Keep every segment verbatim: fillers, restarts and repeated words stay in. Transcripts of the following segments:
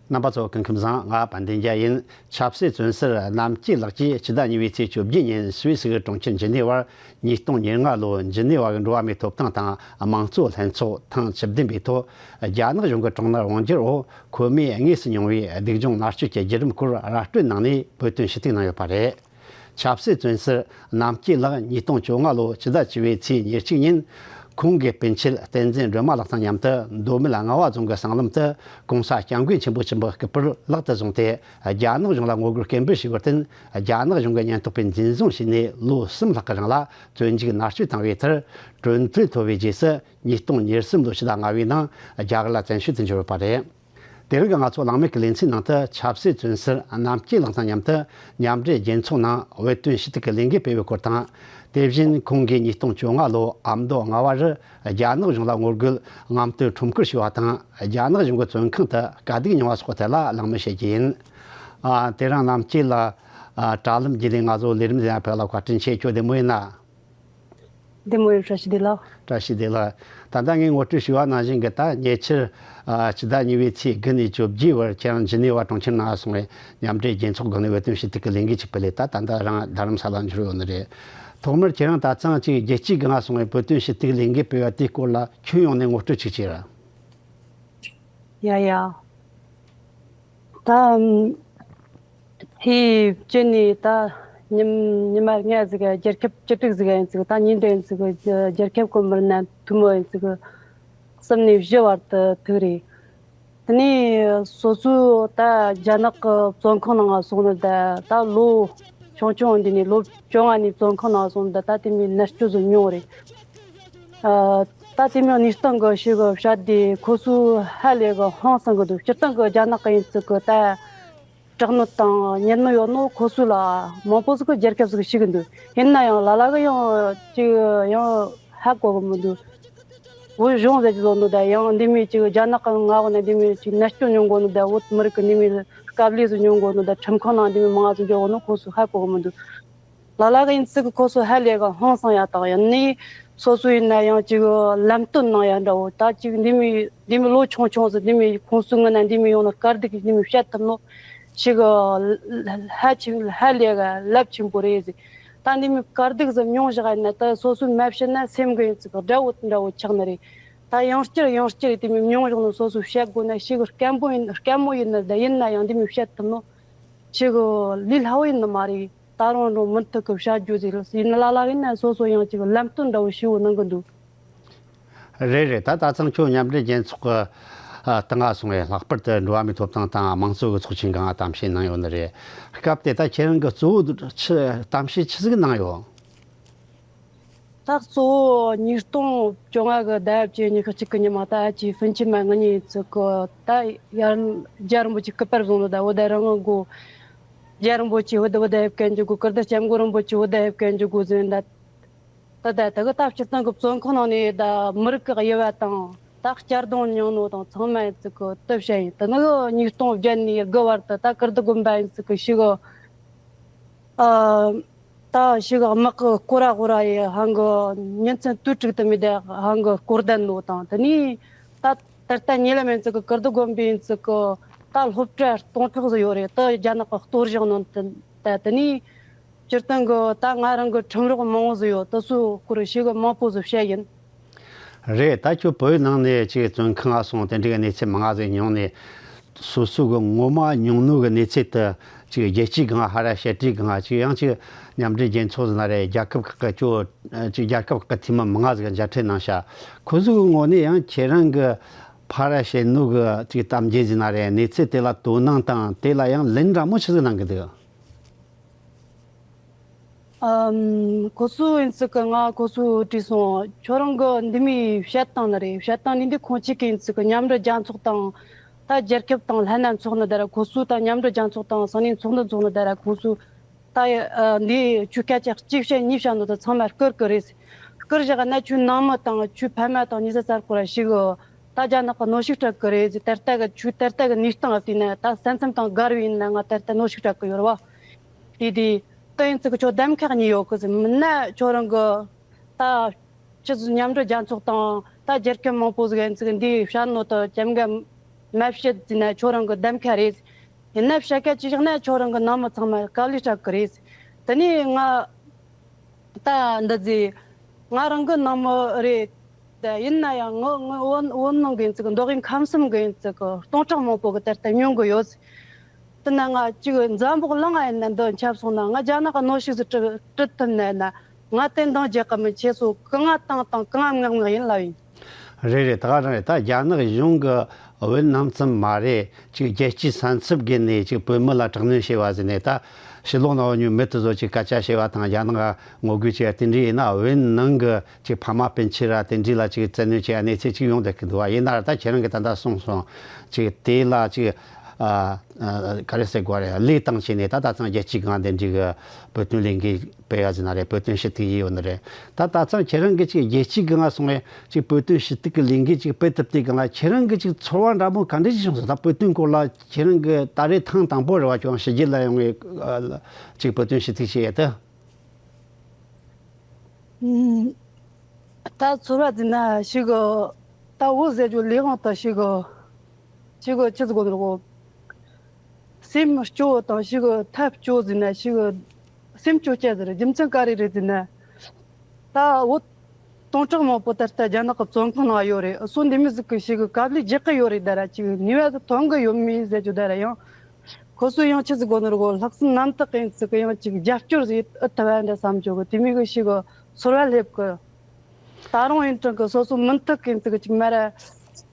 རྣམ་པ་ཚོ་སྐུ་ཁམས་བཟང་། ང་དཔལ་ལྡན་རྒྱལ་ཡིན། ཆབ་སྲིད་བཙོན་ཟུར་རྣམ་རྒྱལ་ལགས་ཀྱིས་སྤྱི་ཟླ་གཉིས་པའི་ཚེས་བཅོ་བརྒྱད་ཉིན་སུད་སི་གི་གྲོང་ཁྱེར་ཇི་ནི་ཝར་ཉིས་སྟོང་ཉེར་ལྔ་ལོའི་ཇི་ནི་ཝ་གི་འགྲོ་བ་མིའི་ཐོབ་ཐང་དང་དམངས་གཙོ་ལྷན་ཚོགས་ཐེངས་བཅུ་བདུན་པའི་ཐོག་རྒྱ་ནག་གཞུང་གི་དྲག་གནོན་དབང་སྒྱུར་འོག་ཁོ་མོས་དངོས་སུ་མྱོང་བའི་སྡུག་སྦྱོང་མནར་གཅོད་ཀྱི་བརྒྱུད་རིམ་སྐོར་ར་སྤྲོད་གནང་ནས་བོད་དོན་ཞུ་གཏུག་གནང་ཡོད་པ་རེད། ཆབ་སྲིད་བཙོན་ཟུར་རྣམ་རྒྱལ་ལགས་ཉིས་སྟོང་བཅོ་ལྔ་ལོའི་སྤྱི་ཟླ་བཅུ་པའི་ཚེས་ཉེར་གཅིག་ཉིན། ཁོང་གི་སྤུན་མཆེད་བསྟན་འཛིན་སྒྲོལ་མ་ལགས་དང་མཉམ་དུ་མདོ་སྨད་རྔ་བ་རྫོང་གི་སྲང་ལམ་དུ་༸གོང་ས་༸སྐྱབས་མགོན་ཆེན་པོ་མཆིམས་ཕུའི་སྐུ་པར་ལག་ཏུ་བཟུང་སྟེ། རྒྱ་ནག་གཞུང་ལ་ངོ་རྒོལ་སྐད་འབོད་བྱས་པར་བརྟེན། རྒྱ་ནག་གཞུང་གིས་ཉེན་རྟོག་པས་འཛིན་བཟུང་བྱས་ནས་ལོ་གསུམ་ལྷག་གི་རིང་ལ་བཙོན་འཇུག་མནར་གཅོད་བཏང་བའི་མཐར། གྲོས་མཐུན་ཐོབ་པའི་རྗེས་སུ་ཉིས་སྟོང་ཉེར་གསུམ་ལོའི་ཕྱི་ཟླ་ལྔ་པའི་ནང་རྒྱ་གར་ལ་བཙན་བྱོལ་དུ་འབྱོར་ཡོད་པ་རེད། དེ་རིང་གི་ང་ཚོ་གླེང་མོལ་གྱི་ལེ་ཚན་ནང་དུ་ཆབ་སྲིད་བཙོན་ཟུར་རྣམ་རྒྱལ་ལགས་དང་མཉམ་དུ་མཉམ་འབྲེལ་རྒྱལ་ཚོགས་ནང་བོད་དོན་ཞུ་གཏུག་གི་ལས་འགུལ་སྤེལ་བའི་སྐོར་དང་། དེ་བཞིན་ཁོང་གིས་ཉིས་སྟོང་བཅོ་ལྔ་ལོའི་ཨ་མདོ་རྔ་བ་རུ་རྒྱ་ནག་གཞུང་ལ་ངོ་རྒོལ་རྔམ་སྟོན་ཁྲོམ་སྐོར་ཞུས་པ་དང་། རྒྱ་ནག་གཞུང་གི་བཙོན་ཁང་དུ་དཀའ་སྡུག་མྱོང་བ་སོགས་ཐད་ལ་གླེང་མོལ་བྱེད་རྒྱུ་ཡིན། ཨ། དེ་རིང་རྣམ་རྒྱལ་ལགས། ཨ། དྲ་ལམ་བརྒྱུད་ནས་ང་ཚོ་ལས་རིམ་འདི་ལ་ཕེབས་ལ་བཀའ་དྲིན་ཆེ། ཁྱོད་བདེ་མོ་ཡིན་ན། བདེ་མོ་ཡིན། བཀྲ་ཤིས་བདེ་ལེགས། བཀྲ་ཤིས་བདེ་ལེགས། ད་ལྟ་ངས་ངོ་སྤྲོད་ཞུས་པ་ནང་བཞིན་གྱི། ད་ཉེ་ཆར། ཨ། སྤྱི་ཟླ་གཉིས་པའི་ཚེས་དགུ་ནས་བཅོ་བརྒྱད་བར་ཁྱེད་རང་ཇི་ནི་ཝ་གྲོང་ཁྱེར་ནང་སོང་བའི་མཉམ་འབྲེལ་རྒྱལ་ཚོགས་སྒང་ནས་བོད་དོན་ཞུ་གཏུག་གི་ལས་འགུལ་ཅིག་སྤེལ་ལས། ད་ད་ལྟ་རང་རྡ་རམ་ས་ལ་འབྱོར་ཡོད་ནི་རེད། ཐོག་མར་ཁྱེད་རང་ད་ཐེངས་ཅིག་རྒྱལ་སྤྱིའི་སྒང་སོང་བའི་བོད་དོན་ཞུ་གཏུག་ལས་འགུལ་སྤེལ་བ་དེའི་སྐོར་ལ་ཁྱོན་ཡོངས་ནས་ངོ་སྤྲོད་ཅིག་བྱོས་ར། ཡ་ཡ། ད་ཨམ། ཚེས་བཅུ་ནས་ད་ཉིན་ཉི་མ་ལྔ་ཟིག་ག་རྒྱལ་ཁབ་བཅུ་དྲུག་ཟིག་ག་ཡིན་ཟིག། ད་ཉིན་དེ་ཡིན་ཟིག་རྒྱལ་ཁབ་གོང་མར་ནན་ཐུ་མོ་ཡིན་ཟིག། གསུམ་ནས་བཞི་བར་དུ་ཐུག་རེད། དེ་ནས་སོ་སོ་ད་རྒྱ་ནག་གི་བཙོན་ཁང་ནང་སོང་ནི་ད། ད་ལོ་ཆུང་ཆུང་འདི་ནས་ལོ་བཅོ་ལྔ་ནས་བཙོན་ཁང་ནང་སོང་ནི་ད། ད་དེ་མོའི་མནར་གཅོད་ཟིག་མྱོང་རེད། ཨ། ད་དེ་མོའི་གནས་སྟངས་གི་ཞིག་གི་བཤད་དེ་ཁོ་ཚོས་ཧ་ལས་གི་ཧང་སང་གི་འདུག། སྤྱིར་བཏང་གི་རྒྱ་ནག་གི་ཡིན་ཙི་གི་ད་དྲག་གནོན་དང་ཉེན་གནོན་ཡོད་ནོ་ཁོ་ཚོ་ལ་མང་པོ་ཟིག་གི་རྒྱལ་ཁབ་ཟིག་ཤེས་གི་འདུག། ཡིན་ན་ཡང་ལ་ལ་གི་ཡང་ཅིག་ཡང་ཧ་གོ་གི་མི་འདུག། བོད་གཞུང་ཟེར་གི་བཟོ་འདུག། ད་ཡང་འདི་མོའི་ཅིག་རྒྱ་ནག་གི་མངའ་འོག་ནས་འདི་མོའི་ཅིག་མནར་གཅོད་མྱོང་གོ་ནོ། ད་བོད་མི་རིགས་གི་འདི་མོའི་དཀའ་ལས་ཟིག་མྱོང་གོ་ནོ། ད་ཁྲིམས་ཁང་ནང་འདི་མོའི་མང་ཟིག་འཇོག་གོ་ནོ་ཁོ་ཚོས་ཧ་གོ་གི་མི་འདུག། ལ་ལ་གི་ཡིན་ཙི་གི་ཁོ་ཚོ་ཧ་ལས་གི་ཧང་སང་ཡ་དང་། ཡང་ནི་སོ་སོ་ཡིན་ན་ཡང་ཅིག་ལམ་སྟོན་གནང་ཡ་འདྲ་བོ། ད་ཅིག་འདི་མོའི་འདི་མོའི་ལོ་ཆུང་ཆུང་ཟིག་འདི་མོའི་ཁོང་ཚོའི་ངོས་ནས་འདི་མོའི་ཡོང་ན་དཀའ་སྡུག་འདི་མོའི་བཤད་ཐུབ་ནོ་ཞིག་ཧ་ཆེན་ཧ་ལས་གི་རླབས་ཆེན་པོ་རེད་ཟིག། ད་འདི་མོའི་དཀའ་སྡུག་ཟིག་མྱོང་བཞག་ཡིན་ན་ད་སོ་སོའི་མ་བཤད་ན་སེམས་གི་ཡིན་ཙི་གི་དགྲ་བོ་འདྲ་བོ་ཆགས་ནི་རེད། ད་ཡང་བསྐྱར་ཡང་བསྐྱར་དེ་མོའི་མྱོང་བཞག་ནོ་སོ་སོས་བཤད་དགོས་ན་ཞིག་དཀོན་པོ་ཡིན། དཀོན་མོ་ཡིན་ནི་ད། ཡིན་ན་ཡང་འདི་མོའི་བཤད་ཐུབ་ནོ་ཞིག་ལས་སླ་བོ་ཡིན་ནི་མ་རེད། ད་རུང་རུང་མུ་མཐུད་གི་བྱ་རྒྱུ་ཟིག་ཡིན་ལ་ལ་ཡིན་ན་སོ་སོ་ཡང་ཅིག་ལམ་སྟོན་འདྲ་བོ་ཞེ་བོ་གནང་གི་འདུག། རེད་རེད། ད་ད་ཐེངས་ཁྱོད་མཉམ་འབྲེལ་རྒྱལ་ཚོགས་ཀྱི་ཨ་སྟེང་ང་སོང་བས་ལྷག་པར་དུ་འགྲོ་བ་མིའི་ཐོབ་ཐང་དང་དམངས་གཙོ་གི་ཚོགས་ཆེན་སྒང་གཏམ་བཤད་གནང་ཡོད་ནི་རེད། སྐབས་དེ་ད་ཁྱེད་རང་གི་གཙོ་བོ་ཆི་གཏམ་བཤད་ཆི་ཟིག་གནང་ཡོད། ད་གཙོ་བོ་ཉིས་སྟོང་བཅོ་ལྔ་གི་ཟླ་བཅུ་གཉིས་ཀྱི་གཅིག་གི་ཉི་མ་ད་ཨ་ཅེ་ཧྥུན་ཆི་མ་ང་གཉིས་ཚོ་གི་ད་ཡར་རྒྱལ་བ་རིན་པོ་ཆེ་སྐུ་པར་བཟུང་ནོ། ད་བོད་ཟླ་རང་དབང་དགོས། རྒྱལ་བ་རིན་པོ་ཆེ་བོད་ཟླ་བོད་ཟླ་ཡབ་བཀའ་འགྱུར་དགོས། ཀིརྟི་སྐྱབས་མགོན་རིན་པོ་ཆེ་བོད་ཟླ་ཡབ་བཀའ་འགྱུར་དགོས་ཟེར་ད། ད་ད་ད་གི་ད་སྤྱིར་བཏང་གི་བཙོན་ཁང་ནང་ནས་ད་མི་རིགས་ཀྱི་དབྱེ་བ་དང་ད་གཅར་རྡུང་མྱོང་ནོ་དང་ཚང་མ་ཡིན་ཚུལ་གི་དེ་བཤད་ཡིན། ད་ནི་ཉིས་སྟོང་བརྒྱད་ནས་དགུ་བར་དུ་ད་ཀིརྟི་དགོན་པ་ཡིན་ཚུལ་གི་ཞིག་གི་ཨ། ད་ཞིག་དམག་གི་སྐོར་ར་སྐོར་ར་ཡི་ཧང་གི་ཉིན་མཚན་དུས་དྲུག་ཏུ་མི་བསྡད་ཧང་གི་སྐོར་ལྡན་ནོ་དང་། དེ་ནས་ད་ད་ལྟ་ཉེ་ལམ་ཡིན་ཚུལ་གི་ཀིརྟི་དགོན་པ་ཡིན་ཚུལ་གི་ད་སློབ་གྲྭ་སྟོང་ཕྲག་ཟིག་ཡོད་རེད། ད་རྒྱ་ནག་གི་གཏོར་བཞག་ནང་དུ་ད་དེ་ནས་སྤྱིར་བཏང་གི་ད་ང་རང་གི་ཁྲིམས་རོགས་མང་བོ་ཟིག་ཡོད། དེ་ཚོའི་སྐོར་ཞིག་གི་མང་པོ་ཟིག་བཤད་ཡིན། རེད། ད་ཁྱོད་བོད་ནང་ནས་ཅིག་བཙོན་ཁང་ང་སོང་། དེ་འདྲའི་གནས་ཚུལ་མང་ང་ཟིག་མྱོང་ནས། སོ་སོ་གི་ངོ་མ་མྱོང་ནོ་གི་གནས་ཚུལ་དེ་ཅིག་རྒྱལ་སྤྱིའི་སྒང་ཧ་ར་བཤད་གྲྭའི་སྒང་ཅིག་ཡང་ཅིག་མཉམ་འབྲེལ་རྒྱལ་ཚོགས་ཟེར་ན་རེད། རྒྱལ་ཁབ་ཁག་གི་ཅོ་ཅིག་རྒྱལ་ཁབ་ཁག་གི་འཐུས་མི་མང་ང་ཟིག་མཇལ་འཕྲད་གནང་ཤག། ཁོ་ཚོ་གི་ངོས་ནས་ཡང་ཁྱེད་རང་གི་ཕར་ར་བཤད་ནོ་གི་ཅིག་གཏམ་རྒྱུད་ཟེར་ན་རེད། གནས་ཚུལ་དེ་ལ་དོ་སྣང་དང་དེ་ལ་ཡང་ལན་འདྲ་མོ་ཆི་ཟིག་གནང་གི་འདུག། ཨམ། ཁོ་ཚོ་ཡིན་ཚུལ་གི་ང་ཁོ་ཚོ་དྲིས་སོང་། ཁྱོད་རང་གི་འདི་མོའི་བཤད་སྟངས་ནི་རེད། བཤད་སྟངས་ནི་འདི་ཁོང་ཅག་གི་ཡིན་ཚུལ་གི་མཉམ་འབྲེལ་རྒྱལ་ཚོགས་དང་ད་རྒྱལ་ཁབ་དང་ལྷན་ནན་ཚོགས་ནི་ད་ར་ཁོ་ཚོ། ད་མཉམ་འབྲེལ་རྒྱལ་ཚོགས་དང་སང་ཉིན་ཚོགས་འདུ་འཚོགས་ནི་ད་ར་ཁོ་ཚོ། ད་ཨ་འདི་ཁྱོད་སྐད་ཆ་གཅིག་བཤད་གཉིས་བཤད་ནོ་ད་ཚང་མ་བསྐུར་གི་རེད། བསྐུར་བཞག་ན་ཁྱོད་ནང་མི་དང་ཁྱོད་ཕ་མ་དང་ཉེ་ས་ཚར་སྐོར་ར་ཞིག་གི་ད་རྒྱ་ནག་གི་གནོན་ཤུགས་སྤྲད་གི་རེད་ཟེར། ད་ལྟ་གི་ཁྱོད་ད་ལྟ་གི་གནས་སྟངས་བལྟས་ན་ད་ས་མཚམས་དང་བརྒལ་བའི་ཡིན་ན་ང་ད་ལྟ་གནོན་ཤུགས་སྤྲད་གི་ཡོད་རེད་བ། དེ་དེ་ད་ཡིན་ཚུལ་གི་ཁྱོད་གདམ་ཁ་གཉིས་ཡོད་གི་ཟེར། མིན་ན་ཁྱོད་རང་གི་ད་ཕྱི་ཚུལ་མཉམ་འབྲེལ་རྒྱལ་ཚོགས་དང་ད་རྒྱལ་ཁབ་མང་པོ་ཟིག་ཡིན་ཚུལ་གི་འདི་བཤད་ནོ་ད་ཅམ་ག་མ་བཤད་ཟེར་ན་ཁྱོད་རང་གི་གདམ་ཁ་རེད། ཡིན་ན་བཤད་ཁ་ཅིག་བཞག་ན་ཁྱོད་རང་གི་ནང་མི་ཚང་མ་དཀའ་ལས་སྤྲད་གི་རེད། དེ་ནས་ང་ད་འདི་ཟེ། ང་རང་གི་ནང་མི་རེད། དེ་ཡིན་ན་ཡང་ངོ་ངོ་བོད་བོད་ནང་གི་ཡིན་ཚིག་མདོ་དབུས་ཁམས་གསུམ་གི་ཡིན་ཚིག་སྟོང་ཕྲག་མང་པོ་གི་ད་ལྟ་ཉོན་གི་ཡོད། དེ་ན་ང་ཅིག་འཛམ་བུ་གླིང་ང་ཡིན་ན་འདི་ཁྱབ་སོང་ན། ང་རྒྱ་ནག་གི་གནོད་ཤུགས་སུ་ཁྲིད་ཁྲིད་ཐུབ་ནས་ན། ང་དེ་འདང་རྒྱག་གི་མིན། ཁྱེད་ཚོ་གང་ང་བཏང་བཏང་གང་ང་མངགས་མངགས་ཡིན་ལབ་ཡིན། རེད་རེད། ད་ག་རང་རེད། ད་རྒྱ་ནག་གཞུང་གི་བོད་ནང་ཙམ་མ་རེད། ཅིག་རྒྱལ་སྤྱིའི་ས་མཚམས་བརྒལ་ནས་ཅིག་བོད་མི་ལ་དྲག་གནོན་བྱས་པ་ཟེར་ནས། ད་ཕྱི་ལོགས་ནང་ཉུང་མི་དེ་ཚོ་ཅིག་སྐད་ཆ་བཤད་པ་དང་རྒྱ་ནག་ངོ་རྒོལ་བྱས་པ་དེ་འདྲ་ཡིན་ན། བོད་ནང་གི་ཅིག་ཕ་མ་སྤུན་མཆེད་ར་དེ་འདྲ་ལ་ཅིག་བཙན་གནོན་བྱས་པ་གནས་ཚུལ་ཅིག་ཡོང་བསྡད་ཀྱི་འདུག་བ། ཡིན་ན་ར་ད་ཁྱེད་རང་གིས་ད་ལྟ་གསུངས་སོང་། ཅིག་དེ་ལ་ཅིག་ཨ་ཨ་ག་རེ་ཟེར་དགོས་རེད། ལས་བཏང་བྱས་ནས་ད་ད་ཐེངས་རྒྱལ་སྤྱིའི་སྒང་དེ་འདྲ་གི་བོད་དོན་ལས་འགུལ་སྤེལ་ཡ་ཟེར་ན་རེད། བོད་དོན་ཞུ་གཏུག་ཡིན་ཡོད་ནི་རེད། ད་ད་ཐེངས་ཁྱེད་རང་གིས་ཅིག་རྒྱལ་སྤྱིའི་སྒང་སོང་བས་ཅིག་བོད་དོན་ཞུ་གཏུག་གི་ལས་འགུལ་ཅིག་སྤེལ་ཐུབ་དུས་སྒང་ལ། ཁྱེད་རང་གིས་ཅིག་ཚོར་བ་འདྲ་མོ་ག་འདྲ་ཞིག་བྱུང་སོང་། ད་བོད་དོན་སྐོར་ལ་ཁྱེད་རང་གིས་ད་རེས་ཐེངས་དང་པོ་རེད་བ། ཁྱོད་ཕྱི་རྒྱལ་ལ་ཡོང་བའི་ཨ་ཅིག་བོད་དོན་ཞུ་གཏུག་བྱེད་ཡ་དེ། ཨུམ། ད་ཚོར་བ་ཟེར་ན་ཞིག་གི། ད་འོ་ཟེར་རྒྱུ་ལས་དབང་དང་ཞིག་གི། ཞིག་གི་ཆི་ཟིག་གོ་ནོར་གོ། སེམས་སྐྱོ་དང་ཞིག་གི་ཐབས་སྐྱོ་ཟེར་ན་ཞིག་གི། སེམས་སྐྱོ་སྐྱ་ཟེར། རྒྱུ་མཚན་ག་རེ་རེད་ཟེར་ན། ད་འོ་སྟོང་ཕྲག་མང་པོ་ད་ལྟ་རྒྱ་ནག་གི་བཙོན་ཁང་ནང་ཡོད་རེད། སོ་འདི་མི་ཟིག་གི་ཞིག་གི་དཀའ་ལས་རྒྱག་གི་ཡོད་རེད། ད་ར་ཅིག་ནུས་པ་ཟིག་ཐོན་གི་ཡོད་མེད་ཟེར་རྒྱུ། ད་ར་ཡང་ཁོ་ཚོ་ཡང་ཆི་ཟིག་གོ་ནོར་གོ། ལྷག་བསམ་རྣམ་དག་གི་ཡིན་ཚིག་གི་ཡང་ཅིག་རྒྱབ་སྐྱོར་ཟིག་ཨེ་ཐུབ་པ་འདྲ་བསམ་རྒྱུ་གི། དེ་མི་གི་ཞིག་གི་ཚོར་བ་སླེབས་གི། ད་རུང་ཡིན་གྲང་གི་སོ་སོ་མུ་མཐུད་གི་ཡིན་ཚིག་གི་ཅིག་མ་ར་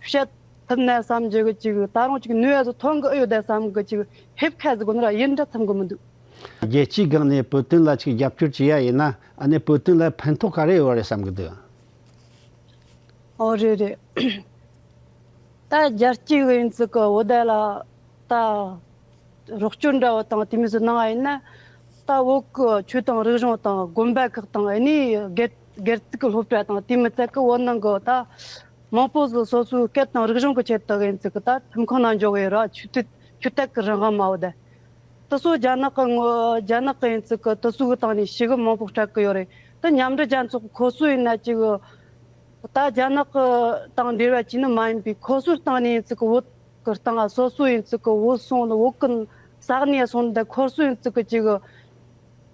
བཤད་ཐུབ་ན་བསམ་རྒྱུ་གི། ཅིག་ད་རུང་ཅིག་ནུས་པ་ཟིག་ཐོན་གི་ཨེ་ཡོད་ད་བསམ་གི། ཅིག་ཕེབས་ཁ་ཟིག་གོ་ནོར་ཡིན་འདྲ་བསམ་གི་མི་འདུག་རྒྱལ་སྤྱིའི་སྒང་ནས་བོད་དོན་ལ་ཅིག་རྒྱབ་སྐྱོར་བྱེད་ཡ་ཡིན་ན། ཨ་ནི་བོད་དོན་ལ་ཕན་ཐོགས་ག་རེ་ཡོད་རེད་བསམ་གི་འདུག་ཨོ་རེད་རེད། ད་རྒྱལ་སྤྱི་གི་ཡིན་ཚིག་གི་འོ་ད་ལ་ད་རོགས་སྐྱོར་འདྲ་བོ་དང་དེ་མི་ཚོ་གནང་བ་ཡིན་ན། ད་བོད་གི་ཆོས་དང་རིག་གཞུང་དང་དགོན་པ་ཁག་དང་། ཨ་ནི་སྒེར་སྒེར་ཚུགས་གི་སློབ་གྲྭ་དང་དེ་མི་ཚད་གི་བོད་ནང་གི་ད་མང་པོ་ཟིག་སོ་སོའི་སྐད་དང་རིག་གཞུང་གི་ཆེད་དུ་ཡིན་ཚིག་གི་ད་ཁྲིམས་ཁང་ནང་འཇོག་གི་ཡོད་ར། ཆོས་དད་ཆོས་དད་གི་རང་དབང་མ་བོ་ད། དེ་ཚོ་རྒྱ་ནག་གི་ངོ་རྒྱ་ནག་གི་ཡིན་ཚིག་གི་དེ་ཚོ་གི་སྟེང་ནས་ཞི་གི་མང་པོ་སྤྲད་གི་ཡོད་རེད། ད་མཉམ་འབྲེལ་རྒྱལ་ཚོགས་ཁོ་ཚོ་ཡིན་ན་ཅིག་ད་རྒྱ་ནག་གི་དང་འབྲེལ་བ་བྱས་ནི་མ་ཡིན་པའི་ཁོ་ཚོའི་སྟེང་ནས་ཡིན་ཚིག་གི་བོད་གི་སྟེང་སོ་སོ་ཡིན་ཚིག་གི་བོད་སོང་ནི། བོད་གི་ས་གནས་སོང་ནི་ད་ཁོ་ཚོ་ཡིན་ཚིག་གི་ཅིག་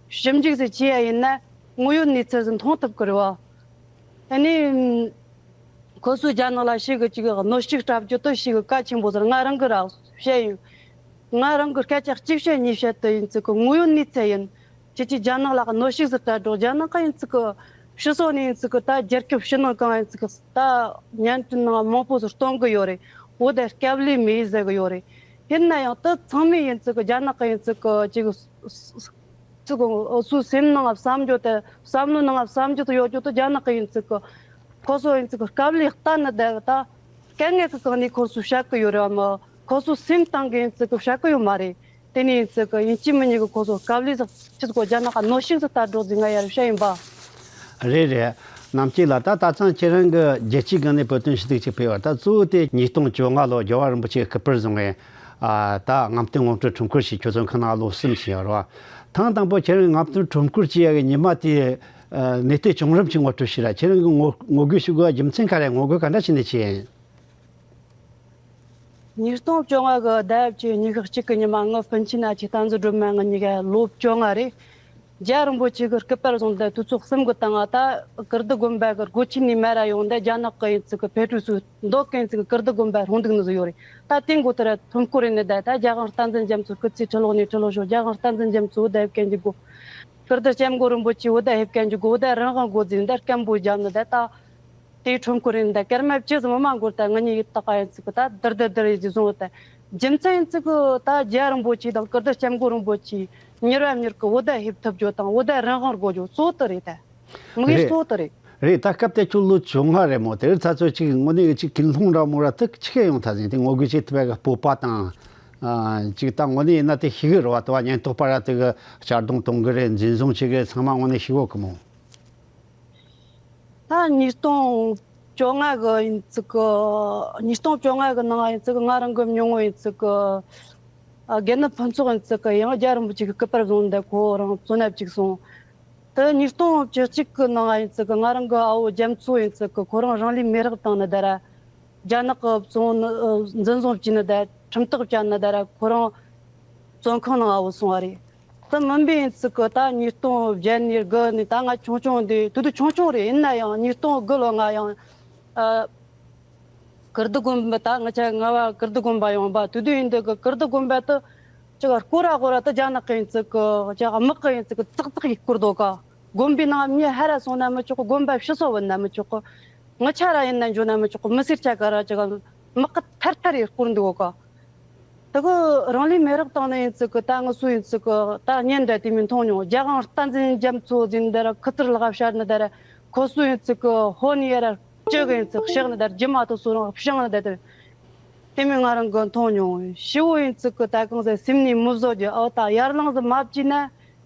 ཞིབ་འཇུག་ཟིག་བྱས་ཡ་ཡིན་ན་དངོས་ཡོད་གནས་ཚུལ་ཟིག་མཐོང་ཐུབ་གི་རེད་བ། ཨ་ནི། ཁོ་ཚོས་རྒྱ་ནག་ལ་ཞེ་གི་ཅིག་གནོད་ཤུགས་སྤྲད་རྒྱུ་དེ་ཞེ་གི་གལ་ཆེན་པོ་ཟེར། ང་རང་གི་ར་བཤད་ཡིན། ང་རང་གི་སྐད་ཆ་གཅིག་བཤད་གཉིས་བཤད་དེ་ཡིན་ཚིག་གི་དངོས་ཡོད་གནས་ཚུལ་ཡིན། ཁྱེད་ཀྱིས་རྒྱ་ནག་ལ་གནོད་ཤུགས་ཟིག་སྤྲད་འགྲོ། རྒྱ་ནག་གི་ཡིན་ཚིག་གི་ཕྱི་སོ་ནས་ཡིན་ཚིག་གི་ད་རྒྱལ་ཁབ་ཕྱི་ནང་གང་ཡིན་ཚིག་གི་ད་བརྙན་འཕྲིན་ནང་མང་པོ་ཟིག་གཏོང་གི་ཡོད་རེད། འོ་ད་སྐབས་ལས་མེད་ཟེར་གི་ཡོད་རེད། ཡིན་ན་ཡང་དེ་ཚང་མས་ཡིན་ཚིག་གི་རྒྱ་ནག་གི་ཡིན་ཚིག་གི་ཅིག་ཚིག་གི་སོའི་སེམས་ནང་བསམ་རྒྱུ་དེ། བསམ་བློའི་ནང་བསམ་རྒྱུ་དེ་ཡོད་རྒྱུ་དེ་རྒྱ་ནག་གི་ཡིན་ཚིག་གི་ཁོ་ཚོ་ཡིན་ཚིག་གི་དཀའ་ལས་གཏན་ནས་བསྡད་གི་ད་དཀའ་ངལ་གི་སྒང་ནས་ཁོ་ཚོས་བཤད་གི་ཡོད་རེད་བ། མ་ཁོ་ཚོ་སེམས་གཏིང་གི་ཡིན་ཚིག་གི་བཤད་གི་ཡོད་མ་རེད། དེ་ནས་ཡིན་ཚིག་གི་ཡིན་གཅིག་མིན་གཉིས་གི་ཁོ་ཚོ་དཀའ་ལས་ཟིག་ཁྱེད་ཚོ་རྒྱ་ནག་ག་གནོད་ཤུགས་ཟིག་ལྟ་འགྲོ་ཟིག་ང་ཡར་བཤད་ཡིན་པ། རེད་རེད། རྣམ་རྒྱལ་ལགས། ད་ད་ཐེངས་ཁྱེད་རང་གི་རྒྱལ་སྤྱིའི་སྒང་ནས་བོད་དོན་ཞུ་གཏུག་ཅིག་ཕེབས་པ་ད་གཙོ་བོ་དེ་ཉིས་སྟོང་བཅོ་ལྔ་ལོ་རྒྱལ་བ་རིན་པོ་ཆེ་སྐུ་པར་བཟུང་བའི་ཨ་ད་རྔམ་སྟོན་ངོ་སྤྲོད་ཁྲོམ་སྐོར་ཞིག་ཁྱོད་ཚོ་ཁང་ནང་ལོ་གསུམ་ཕྱིན་ཡོད་རེད་བ། ཐེངས་དང་པོ་ཁྱེད་རང་རྔམ་སྟོན་ཁྲོམ་སྐོར་བྱེད་ཡ་གི་ཉི་མ་དེ་ཨ་གནས་སྟངས་བྱུང་རིམ་ཅིག་ངོ་སྤྲོད་ཞུས་ར། ཁྱེད་རང་གི་ངོ་ངོ་རྒོལ་ཞུ་དགོས་རྒྱུ་མཚན་ག་རེ། ངོ་རྒོལ་ག་འདྲ་བྱས་ནས་བྱས་ཡིན། ཉིས་སྟོང་བཅོ་ལྔ་གི་ཟླ་བཅུ་ཉི་ཤུ་གཅིག་གི་ཉི་མ་ངའི་སྤུན་མཆེད་ན་ཆེ་བསྟན་འཛིན་སྒྲོལ་མ་ང་གཉིས་ཀ་ལོ་བཅོ་ལྔ་རེད། རྒྱལ་བ་རིན་པོ་ཆེ་གི་སྐུ་པར་བཟུང་སྟེ་དུས་ཚོད་གསུམ་གི་སྟེང་ང་ད་ཀིརྟི་དགོན་པ་གི་སྒོ་ཆེན་ནས་མར་ར་ཡོང་སྟེ་རྒྱ་ནག་གི་ཡིན་ཚིག་གི་ཕེབས་བྲིས་ཚོས་མདོ་གི་ཡིན་ཚིག་གི་ཀིརྟི་དགོན་པ་སྲུང་སྡུག་ནི་ཟིག་ཡོད་རེད། ད་དེ་མགོ་ཐེར་ཐོམ་སྐོར་རེ་ནི་ད་ད་རྒྱལ་དབང་བསྟན་འཛིན་རྒྱ་མཚོ་སྐུ་ཚེ་ཁྲི་ལོ་ནས་ཁྲི་ལོ་ཤོར། རྒྱལ་དབང་བསྟན་འཛིན་རྒྱ་མཚོ་འུ་ད་ཕེབས་མཁན་གྱི་སྒོ། ཀིརྟི་སྐྱབས་མགོན་རིན་པོ་ཆེ་འུ་ད་ཕེབས་མཁན་གྱི་སྒོ། འུ་ད་རང་དབང་སྒོ་འཛིན་ད་སྐད་འབོད་བརྒྱབ་ནི་ད་ད། དེའི་ཁྲོམ་སྐོར་ཡིན་ད་སྐར་མ་བཅུ་ཙམ་མ་འགོར་ད་ང་གཉིས་ཡིད་ད་ག་ཡིན་ཚིག་གི་ད་དིར་དིར་དིར་ཡིན་ཟིག་བཟུང་ད། རྒྱུ་མཚན་ཡིན་ཚིག་གི་ད་རྒྱལ་བ་རིན་པོ་ཆེ་དང་ཀིརྟི་སྐྱབས་མགོན་རིན་པོ་ཆེ་མྱུར་བ་མྱུར་གི་འུ་ད་ཕེབས་ཐུབ་རྒྱུ་དང་འུ་ད་རང་དབང་དགོས་རྒྱུ་གཙོ་བོ་དེ་རེད་ད། དམིགས་ཡུལ་རེད། གཙོ་བོ་དེ་རེད། རེད། ད་སྐབས་དེ་ཁྱོད་ལོ་བཅོ་ལྔ་རེད་མོ། དེར་ཚ་ཚོད་ཅིག་དངོས་གནས་ཅིག་ཀུན་སློང་འདྲ་མོ་ར་ཐུག་ཆི་གེ་ཡོང་ཐལ་ཟིན་དེ་ངོ་རྒོལ་བྱེད་ཐུབ་པའི་གི་སྤོབས་པ་དང་། ཨ་ཅིག་ད་དངོས་གནས་ཡིན་ན་དེ་ཤེས་གི་རེད་བ། དེ་བ་ཉེན་རྟོག་པ་ར་དེ་གི་གཅར་རྡུང་གཏོང་གི་རེད། འཛིན་བཟུང་བྱེད་གི་རེད། ཚང་མ་དངོས་གནས་ཤེས་གོ་གི་མོ། ད་ཉིས་སྟོང་བཅོ་ལྔ་གི་ཡིན་ཚིག་གི། ཉིས་སྟོང་བཅོ་ལྔ་གི་ནང་ཡིན་ཚིག་གི་ང་རང་གི་ཉུང་ངུ་ཡིན་ཚིག་གི། ཨ་དགེ་འདུན་ཕུན་ཚོགས་ཡིན་ཚིག་གི་ཡང་རྒྱལ་བ་རིན་པོ་ཆེ་གི་སྐུ་པར་བཟུང་འདི་ཁོ་རང་བཙོན་ནས་བཅུག་སོང་། དེ་ཉིས་སྟོང་བཅུ་གཅིག་གི་ནང་ཡིན་ཚིག་གི་ང་རང་གི་ཨ་བོ་རྒྱ་མཚོ་ཡིན་ཚིག་གི་ཁོ་རང་རང་ལུས་མེ་རག་བཏང་ནི་ད་ར། རྒྱ་ནག་གི་བཙོན་ནི་འཛིན་བཟུང་བྱས་ནི་དེ་ཁྲིམས་ཐག་བཅད་ནི་དེ་ར་ཁོ་རང་བཙོན་ཁང་ནང་ང་བུད་སོང་བ་རེད། དེ་མིན་པའི་ཡིན་ཚུལ་གི་ད་ཉིས་སྟོང་བརྒྱད་ནས་དགུ་ནས་ད་ང་ཆུང་ཆུང་དུས་དེ་དུས་ཆུང་ཆུང་རེད། ཡིན་ན་ཡང་ཉིས་སྟོང་དགུ་ལོ་ང་ཡང་ཨ། ཀིརྟི་དགོན་པ་ད་ང་ཆ་ང་བ་ཀིརྟི་དགོན་པ་ཡོང་པ་དེ་དུས་ཡིན་དུས་གི་ཀིརྟི་དགོན་པ་དུ་ཅིག་སྐོར་ར་སྐོར་ར་དུ་རྒྱ་ནག་གི་ཡིན་ཚུལ་གི་ཅིག་དམག་གི་ཡིན་ཚུལ་གི་ཙག་ཙག་ཡིས་བསྐོར་འདུག་ག་དགོན་པའི་ནང་མྱི་ཧ་ར་སོང་ན་མི་ཆོག་གི། དགོན་པ་ཕྱི་སོ་བུད་ན་མི་ཆོག་གི། ངི་ཆ་ར་ཡིན་ན་འཇོ་ན་མི་ཆོག་གི། མི་སེར་ཆ་ག་ར་ཅིག་དམག་གི་ཐར་ཐར་ཡིས་བསྐོར་འདུག་ག་དེ་གི་རང་ལུས་མེ་རག་བཏང་ནི་ཡིན་ཚུལ་གི་ད་ངི་སུ་ཡིན་ཚུལ་གི་ད་བརྙན་འདྲ་དེ་མིན་མཐོང་མྱོང་། རྒྱ་གང་བསྟན་འཛིན་རྒྱ་མཚོ་ཟིན་འདི་ར་ཁུ་ཚུར་ལག་བཤར་ནི་དེ་ར་ཁོ་སུ་ཡིན་ཚུལ་གི་ཧོ་ནི་ཡ་ར་ལྕི་གི་ཡིན་ཚུལ་གཤག་ནི་དེ་ར་རྒྱུ་མ་དུ་སུ་རང་བཤང་ནི་དེ་དེ་དེ་མིན་ང་རང་གི་མཐོང་མྱོང་། ཤི་བོ་ཡིན་ཚུལ་གི་ད་གང་ཟེར་སེམས་ནས་མི་བཟོད་རྒྱུ། ཨོ་ད་ཡར་ལངས་ཟིག་མ་བྱས་ན་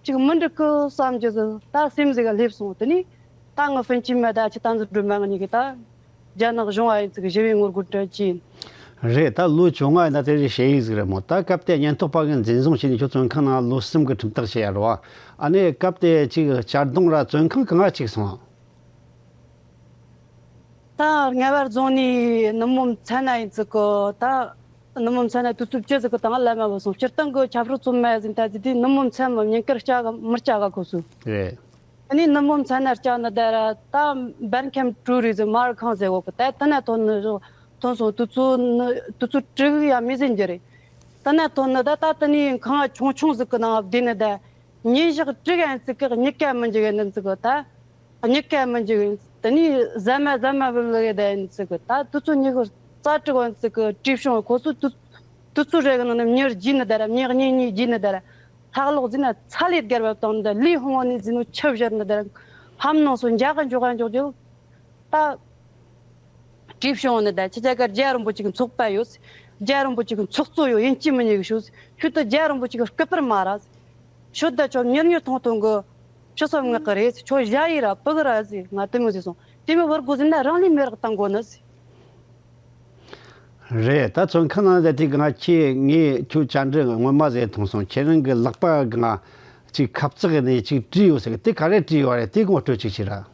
ཅིག་མི་འགྲིག་གི་བསམ་རྒྱུ་ཟིག་ད་སེམས་ཟིག་ག་སླེབས་སོང་། དེ་ནས་ད་ངི་ཧྥུན་ཆིན་མ་ད་ཅི་ད་འཛུལ་སྒྲོལ་མ་ང་གཉིས་གི་ད་རྒྱ་ནག་གཞུང་ཨ་ཡིན་ཚིག་ཞི་བའི་ངོ་རྒོལ་སྤྲད་ཀྱིན། རེད། ད་ལོ་བཅོ་ལྔ་ཡིན་ན་དེ་རིང་བཤད་ཡིག་ཟིག་རེད་མོ། ད་སྐབས་དེ་ཉེན་རྟོག་པ་གིས་འཛིན་བཟུང་བྱས་ནས་ཁྱོད་བཙོན་ཁང་ནང་ལོ་གསུམ་གི་ཁྲིམས་ཐག་བཅད་ཡ་རེད་བ། ཨ་ནི་སྐབས་དེ་ཅིག་གཅར་རྡུང་ར་བཙོན་ཁང་གང་ང་ཅིག་སོང་། ད་ལྔ་བར་རྫོང་ནས་ནུབ་མོ་མཚན་ན་ཡིན་ཚིག་གི་ད་ནུབ་མོ་མཚན་ན་དུས་ཚོད་བཅུ་ཟིག་གི་དང་བླ་མ་བུད་སོང་། སྤྱིར་བཏང་གི་ཆབ་སྲིད་བཙོན་མ་ཟིན་ད་ཅི་དུས་ནུབ་མོ་མཚན་མོ་ཉིན་དཀར་སྐྱ་གི་མི་སྐྱ་ག་ཁོ་སུ། རེད། ཨ་ནི་ནུབ་མོ་མཚན་ན་སྐྱ་ནི་ད་ར་ད་འབར་ཁམས་གྲུ་རེ་ཟི་མར་ཁང་ཟེར་བོ་གི་ད་ད་ན་ཐོན་ནི་རོ་ཐོན་སོང་། དུས་ཚོད་ནི་དུས་ཚོད་དྲུག་ཡ་མི་ཟིན་རྒྱུ་རེད། ད་ན་ཐོན་ནི་ད་ད་ད་ནི་ཁང་ཆུང་ཆུང་ཟིག་གི་ནང་བསྡད་ནི་ད་ཉིན་ཞག་དྲུག་ཡན་ཚིག་གི་གཉིད་ཀ་མི་འཇིག་ཡ་ནི་ཟིག་གི་ད། གཉིད་ཀ་མི་འཇིག་ཡིན། དེ་ནས་ཟ་མ་ཟ་མ་བུ་ལ་ཡེ་ད་ཡིན་ཚིག་གི་ད་དུས་ཚོད་ཉི་ཤུ་རྩ་དྲུག་ཡིན་ཚིག་གི་བྲིས་བྱུང་། ཁོ་ཚོ་དུས་དུས་ཚོད་རེ་གི་ནང་ནས་མྱི་རྒྱུས་ནི་ད་ར་མྱི་གཉིས་གཉིས་རྒྱུས་ནི་ད་ར་ལྷག་ལོག་ཟིན་ན་ཚ་ལས་བརྒལ་བ་དང་ད་ལུས་ཕུང་བ་ནས་ཟིན་ནོ་ཆུ་བཞུར་ནི་ད་ར་ཕམ་ནང་སོ་འཇག་གི་འཇོག་ག་འཇོག་རྒྱུ་ད། བྲིས་བྱུང་ནི་ད་ཁྱེད་ཅག་ག་རྒྱལ་རིན་པོ་ཆེ་གི་ཚོགས་པ་ཡོད། རྒྱལ་རིན་པོ་ཆེ་གི་ཚོགས་གཙོ་ཡོད། ཡིན་གཅིག་མིན་གཉིས་གི་ཤོད། ཁྱོད་ད་རྒྱལ་རིན་པོ་ཆེ་གི་སྐུ་པར་མ་ར། ཤོད་ད་ཁྱོད་མྱུར་མྱུར་ཐོང་ཐོང་གི་ཕྱི་སོ་མངགས་གི་རེད། ཁྱོད་བཞག་ཡི་ར་ཕུ་གི་ར་ཟེར་ང་དེ་མོ་ཟེར་སོང་། དེ་མོ་བར་གོ་ཟིན་ན་རང་ལུས་མེ་རག་བཏང་དགོ་ནི་ཟེར། རེད། ད་བཙོན་ཁང་ནང་ཟེར་དུས་ང་ཁྱེད་ངས་ཁྱོད་བཅར་འདྲི་སྔོན་མ་ཟེར་མཐོང་སོང་། ཁྱེད་རང་གི་ལག་པ་གང་ཅིག་ཁབ་ཙག་ནས་ཅིག་བྲིས་ཡོད་ཟེར་གི། དེ་ག་རེ་བྲིས་ཡོད་རེད། དེ་ངོ་སྤྲོད་ཅིག་བྱེད་ར།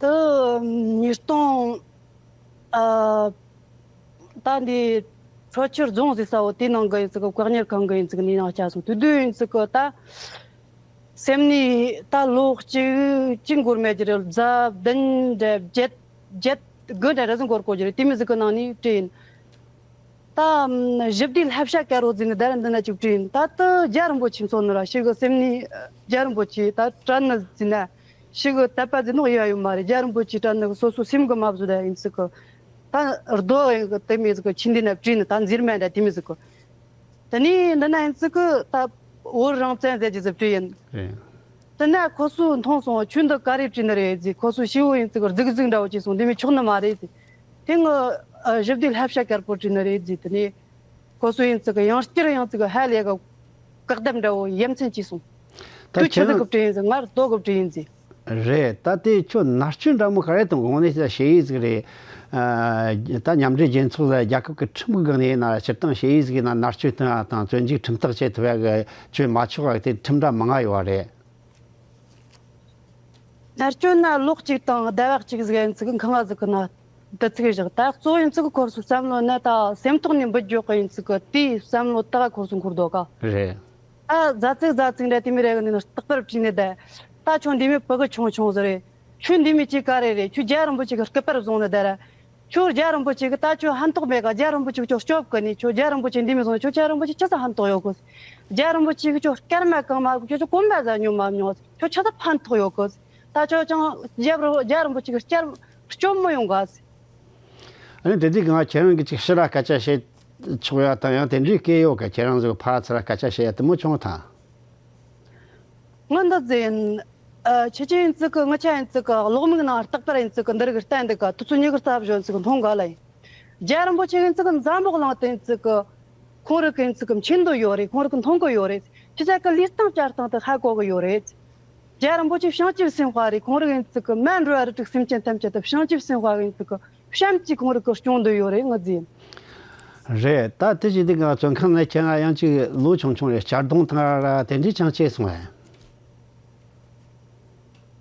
དེ་ཉིས་སྟོང་ཨ་ད་འདི་ཁྲོ་ཆུ་རྫོང་ཟེར་ས་བོ་དེ་ནང་གི་ཡིན་ཚིག་གི། བཀག་ཉར་ཁང་གི་ཡིན་ཚིག་གི་ནས་ནང་བཅར་སོང་། དེ་དུས་ཡིན་ཚིག་གི་ད་སེམས་ནས་ད་ལོ་གཅིག་གཅིག་འགོར་མེད་ཀྱི་རེད། གཟའ་བདུན་འདྲ་བརྒྱད་བརྒྱད་དགུ་འདྲ་རེ་ཟིན་འགོར་གོ་གི་རེད། དེ་མི་ཟིག་གི་ནང་ནས་བྲིས་ཡིན། ད་ཞི་བདེའི་བསླབ་བྱ་དཀར་པོ་ཟིན་ནི་ད་ར་འདི་ན་ཅིག་བྲིས་ཡིན། ད་ལྟ་རྒྱལ་རིན་པོ་ཆེ་མཚོན་ནི་ར་ཤི་གི་སེམས་ནས་རྒྱལ་རིན་པོ་ཆེ་ད་དྲན་ནི་ཟིན་ན་ཤི་གི་དད་པ་ཟིན་ནོ་ཡ་ཡོད་མ་རེད། རྒྱལ་རིན་པོ་ཆེ་དྲན་ནི་སོ་སོ་སེམས་གི་མ་བཟོ་ད་ཡིན་ཚིག་གི། ད་རྡོ་ཡིན་གི་དེ་མི་ཟིག་གི་ཆིན་དེ་ན་བྲིས་ནི་ད་འཛིར་མེད་འདྲ་དེ་མི་ཟིག་གི། དེ་ནས་འདི་ན་ཡིན་ཚིག་གི་ད་བོད་རང་བཙན་ཟེར་གྱི་ཟིག་བྲིས་ཡིན། རེད། དེ་ན་ཁོ་ཚོས་མཐོང་སོང་། ཆོས་འདི་ག་རེ་བྲིས་ནི་རེད་ཟེར། ཁོ་ཚོས་ཤི་བོ་ཡིན་ཚིག་གི་རྫིག་རྫིག་འདྲ་བོ་བྱས་སོང་། འདི་མི་ཆོག་ནི་མ་རེད་ཟེར། དེ་ངི་ཨ་ཞི་བདེའི་བསླབ་བྱ་དཀར་པོ་བྲིས་ནི་རེད་ཟེར། དེ་ནས་ཁོ་ཚོ་ཡིན་ཚིག་གི་ཡང་བསྐྱར་ཡང་ཚིག་གི་ཧ་ལས་གི་བཀག་སྡོམ་འདྲ་བོ་ཡ་མཚན་སྐྱེས་སོང་། ད་ཁྱོད་ཆི་ཁྱེད་ཟིག་གི་བྲིས་ཡིན་ཟེར། ངར་རྡོ་གི་བྲིས་ཡིན་ཟེར། རེད། ད་དེ་ཁྱོད་མནར་གཅོད་འདྲ་མོ་ག་རེ་གཏོང་གི། དངོས་གནས་ཤེས་ཡིན་ཟིག་རེད། ཨ་ད་མཉམ་འབྲེལ་རྒྱལ་ཚོགས་ལ་རྒྱལ་ཁབ་ཀྱི་ཁྲིམས་ཀྱི་སྒང་ནས་ཡིན་ན་སྤྱིར་བཏང་ཤེས་ཡིན་ཟིག་ཡིན་ན་མནར་གཅོད་གཏོང་ཡ་དང་བཙོན་འཇུག་ཁྲིམས་ཐག་བཅད་ཐུབ་ཡ་གི་བཅོས་མ་ཆོག་ཡ་དེ་ཁྲིམས་འདྲ་མང་ང་ཡོད་རེད། མནར་གཅོད་ན་ལོ་གཅིག་དང་ཟླ་བ་གཅིག་ཟིག་ཡིན་ཚིག་གི་ཁང་བ་ཟིག་གི་ནང་དུ་ཚིག་བཞག་ད་གཙོ་ཡིན་ཚིག་གི་ཁོར་སོ་བསམ་བློ་ནི་ད་སེམས་ཐོག་ནས་འབུད་རྒྱུ་གི་ཡིན་ཚིག་གི་དེའི་བསམ་བློ་ད་ག་ཁོར་སོ་འཁོར་འདུག་ག་རེད། ད་ཟ་ཚིག་ཟ་ཚིག་འདྲ་དེ་མི་རེ་གི་ནི་རྟག་པར་བྲིས་ནི་ད། ད་ཁྱོད་འདི་མི་ཕྲུ་གུ་ཆུང་ཆུང་ཟིག་རེད། ཁྱོད་འདི་མི་ཅི་ག་རེ་རེད། ཁྱོད་རྒྱལ་རིན་པོ་ཆེ་གི་སྐུ་པར་བཟུང་ནི་ད་ར། ཁྱོད་རྒྱལ་རིན་པོ་ཆེ་གི་ད་ཁྱོད་ཕན་ཐོགས་མེད་ག་རྒྱལ་རིན་པོ་ཆེ་གི་ཁྱོད་སྐྱོབ་གི་ནི། ཁྱོད་རྒྱལ་རིན་པོ་ཆེ་འདི་མི་བཟུང་ནི་ཁྱོད་རྒྱལ་རིན་པོ་ཆེ་ཆི་ཟིག་ཕན་ཐོགས་ཡོད་གི། རྒྱལ་རིན་པོ་ཆེ་གི་ཁྱོད་སྐར་མ་གང་མ་གི་ཁྱོད་ཁྱོད་གོམ་པ་ཟིག་ཉོ་མ་མྱོང་། ཁྱོད་ཆི་ཟིག་ཕན་ཐོགས་ཡོད་གི། ད་ཁྱོད་ཅང་རྒྱལ་རིན་རྒྱལ་རིན་པོ་ཆེ་གི་སྐྱབས་སྐྱོབ་མི་ཡོང་ག་ཟེར། ཨ་ནི་དེ་དུས་གང་ཁྱེད་རང་གི་ཅིག་ཕྱི་ར་སྐད་ཆ་བཤད་ཆོག་ཡ་དང་ཡང་དེ་འདྲའི་སྐད་ཡོད་ག་ཁྱེད་རང་ཚོ་ཕར་ཚུར་སྐད་ཆ་བཤད་ཡ་དེ་མོ་བྱུང་ཐལ། ང་འདི་ཟེར་ཡིན། ཨ་ཁྱེད་ཅི་ཡིན་ཚིག་གི་ངི་ཆ་ཡིན་ཚིག་གི་གློག་མིག་ནང་རྟག་པར་ཡིན་ཚིག་གི་འདི་རིགས་བལྟས་འདུག་ག་དུས་ཚོད་ཉི་ཤུ་རྩ་བཞི་ཡིན་ཚིག་གི་མཐོང་ག་ལ་ཡིན། རྒྱལ་རིན་པོ་ཆེ་ཡིན་ཚིག་གི་འཛམ་བུ་གླིང་དུ་ཡིན་ཚིག་གི་ཁོང་རིགས་ཀྱི་ཡིན་ཚིག་གི་མཁྱེན་འདོད་ཡོད་རེད། ཁོང་རིགས་ཀྱི་མཐོང་གི་ཡོད་རེད། ཁྱེད་ཅག་གི་ལུས་སྟེང་བཅར་སྟངས་དེ་ཧ་གོ་གི་ཡོད་རེད། རྒྱལ་རིན་པོ་ཆེ་བྱང་ཆུབ་སེམས་དཔའ་རེད། ཁོང་རིགས་ཡིན་ཚིག་གི་མ་འགྲོ་བ་རིགས་དྲུག་སེམས་ཅན་ཐམས་ཅད་དུ་བྱང་ཆུབ་སེམས་དཔའ་ཡིན་ཚིག་གི་བྱམས་ཀྱིས་ཁོང་རིགས་ཀྱི་སྐྱོང་འདོད་ཡོད་རེད། ང་ཟེར། རེད། ད་དེ་བཞིན་དུ་ང་བཙོན་ཁང་ནས་ཁྱེད་ང་ཡང་ཅིག་ལོ་ཆུང་ཆུང་རེད། གཅར་རྡུང་བཏང་ར་དེ་འདྲའི་ཅང་བྱས་སོང་ཨེ།